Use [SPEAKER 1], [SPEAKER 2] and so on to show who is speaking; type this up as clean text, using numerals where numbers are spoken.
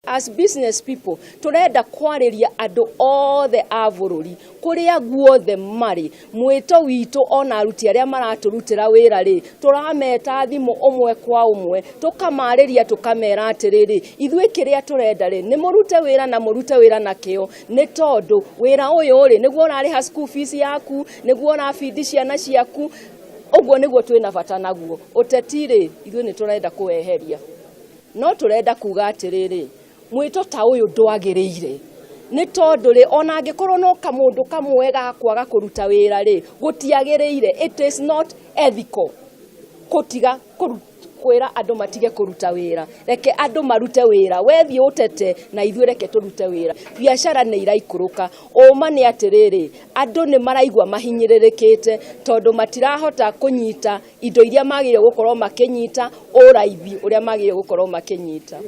[SPEAKER 1] As business people, tũrenda kwarĩria andũ othe a bũrũri kũrĩa guothe marĩ. Mwĩto witũ ona aruti arĩa maratũrutĩra wĩra rĩ, tũrameta thimũ ũmwe kwa ũmwe, tũkamarĩria, tũkamera atĩrĩrĩ, ithuĩ kĩrĩa tũrenda rĩ, nĩ mũrute wĩra na mũrute wĩra na kĩo, nĩ tondũ wĩra ũyũ rĩ, nĩguo ũrarĩha school fees yaku, nĩguo ũrabindi ciana ciaku. Ũguo nĩguo twĩna bata naguo. Ũteti rĩ, ithuĩ nĩ tũrenda kũweheria. No tũrenda kuga atĩrĩrĩ, mwĩto ta ũyũ ndwagĩrĩire, nĩ tondũ rĩ, ona angĩkorwo no kamũndũ kamwe ga kwaga kũruta wĩra rĩ, gũtiagĩrĩire. It is not ethical kũtiga kwĩra andũ matige kũruta wĩra. Reke andũ marute wĩra. Wethiĩ ũtete na ithuĩ, reke tũrute wĩra. Biacara nĩ iraikũrũka. Ũma nĩ atĩrĩrĩ, andũ nĩ maraigua mahinyĩrĩrĩkĩte tondũ matirahota kũnyita indo iria magĩrĩire gũkorwo makĩnyita, ũraithi ũrĩa magĩrĩire gũkorwo makĩnyita.